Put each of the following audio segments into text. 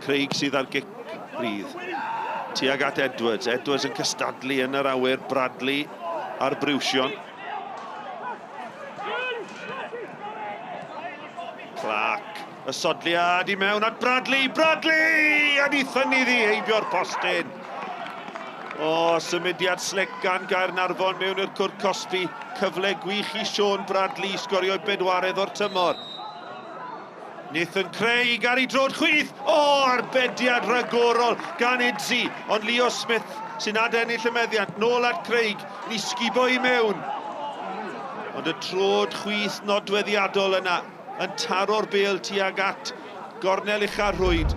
Craig sydd ar gic rydd. Tuag at Edwards. Edwards yn cystadlu yn yr awyr. Bradley a'r briwsion. Clark. Y sodliad i mewn at Bradley. Bradley! A ni thynnu ddi heibio'r postyn. O, symudiad slic gan Gaernarfon mewn i'r cwrt cosbi. Cyfle gwych i Sean Bradley i sgorio'i bedwaredd o'r tymor. Nathan Craig ar ei drod chwith. O, arbediad rhagorol gan Idzi. Ond Leo Smith sy'n adennill y meddiant. Nôl at Craig, ni sgubo i mewn. Ond y trod chwith nodweddiadol yna yn taro'r bêl tuag at gornel ucha'r rhwyd.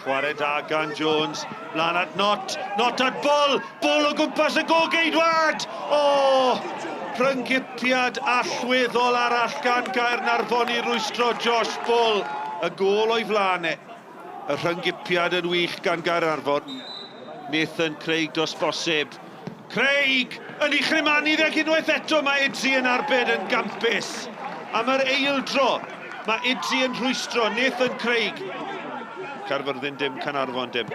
Chwarae da gan Jones, mlaen at Not, Not at Bull, Bull o gwmpas y gogeidwad! O! Rhyngipiad allweddol arall gan Gaernarfon i rwystro Josh Bull. Y gôl o'i flaen e. Y rhyngipiad yn wych gan Gaernarfon. Nathan Craig dros bosib. Craig yn ei chrymanu fe ac unwaith eto mae Idzi yn arbed yn gampus. Am yr eildro, mae Idzi yn rhwystro Nathan Craig. Caerfyrddin dim, Caernarfon dim.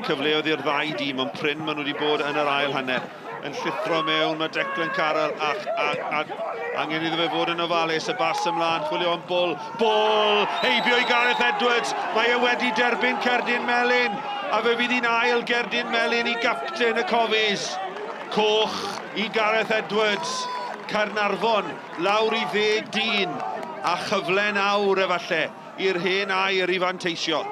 Cyfleoedd i'r ddau dîm, ond prin maen nhw wedi bod yn yr ail hanner. Yn llithro mewn mae Declan Carroll a, a, a angen iddo fe fod yn ofalus. Y bas ymlaen, chwilio am Bull. Bull! Heibio i Gareth Edwards. Mae e wedi derbyn cerdyn melyn. A fe fydd hi'n ail gerdyn melyn i gapten y Cofis. Coch i Gareth Edwards. Caernarfon lawr i ddeg dyn. A chyfle'n awr efalle i'r hen air i fanteisio.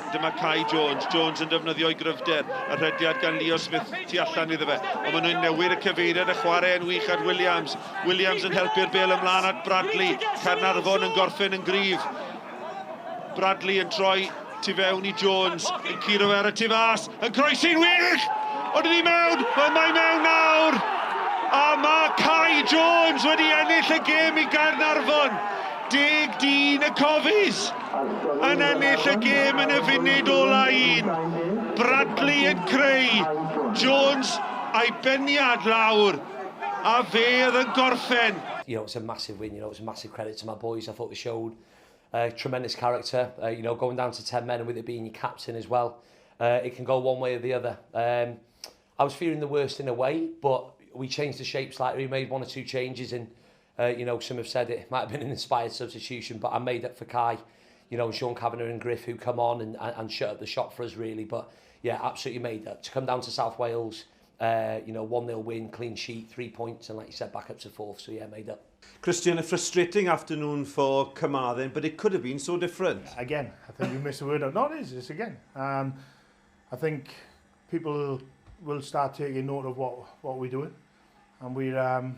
Dyma Kai Jones. Jones yn defnyddio'i gryfder. Y rhediad gan Leo Smith tu allan iddo fe. Ond maen nhw'n newid y cyfeiriad y chwarae yn wych at Williams. Williams yn helpu'r bêl ymlaen at Bradley. Caernarfon yn gorffen yn gryf. Bradley yn troi tu fewn i Jones, yn curo fe ar y tu fas, yn croesi'n wych! Ond iddi mewn, wel mae mewn nawr! A mae Kai Jones wedi ennill y gêm i Gaernarfon. Deg dyn y Cofis yn ennill y gêm yn y funud ola un. Bradley yn creu, Jones a'i beniad lawr, a fe oedd yn gorffen. It's a massive win, it's a massive credit to my boys. I thought they showed tremendous character, going down to 10 men and with it being your captain as well, it can go one way or the other. I was fearing the worst in a way, but we changed the shape slightly, we made one or two changes and, some have said it might have been an inspired substitution, but I made up for Kai, and Sean Kavanagh and Griff who come on and shut up the shop for us really. But yeah, absolutely made up. To come down to South Wales, 1-0 win, clean sheet, 3 points, and like you said, back up to 4th. So yeah, made up. Christian, a frustrating afternoon for Carmarthen, but it could have been so different. Again, I think you missed a word out. No, it is, it's again. I think people will start taking note of what we're doing, and we're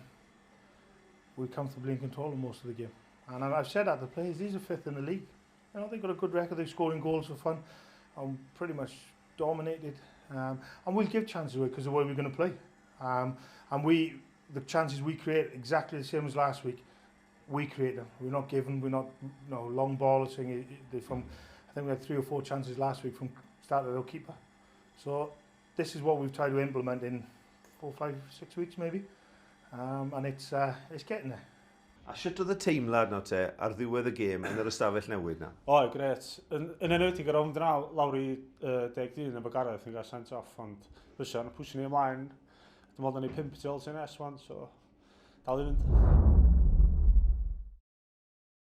comfortably in control of most of the game. And I've said that to the players, these are 5th in the league. They've got a good record, they're scoring goals for fun, and pretty much dominated. And we'll give chances away because of the way we're going to play. And the chances we create, exactly the same as last week, we create them. We're not giving, we're not, long ball thing. From, I think we had 3 or 4 chances last week from start of the keeper. So this is what we've tried to implement in 4, 5, 6 weeks maybe, and it's getting there. A sut oedd y teimlad nawr te ar ddiwedd y gêm yn yr ystafell newid na? O, grêt. Yn enwedig ar rownd yna lawr i 10 dyn efo Gareth yn gael sent off, ond fysa, yn pwysio ni ymlaen. Dwi'n meddwl da ni 5 tu ôl TNS wan, so dal i fynd.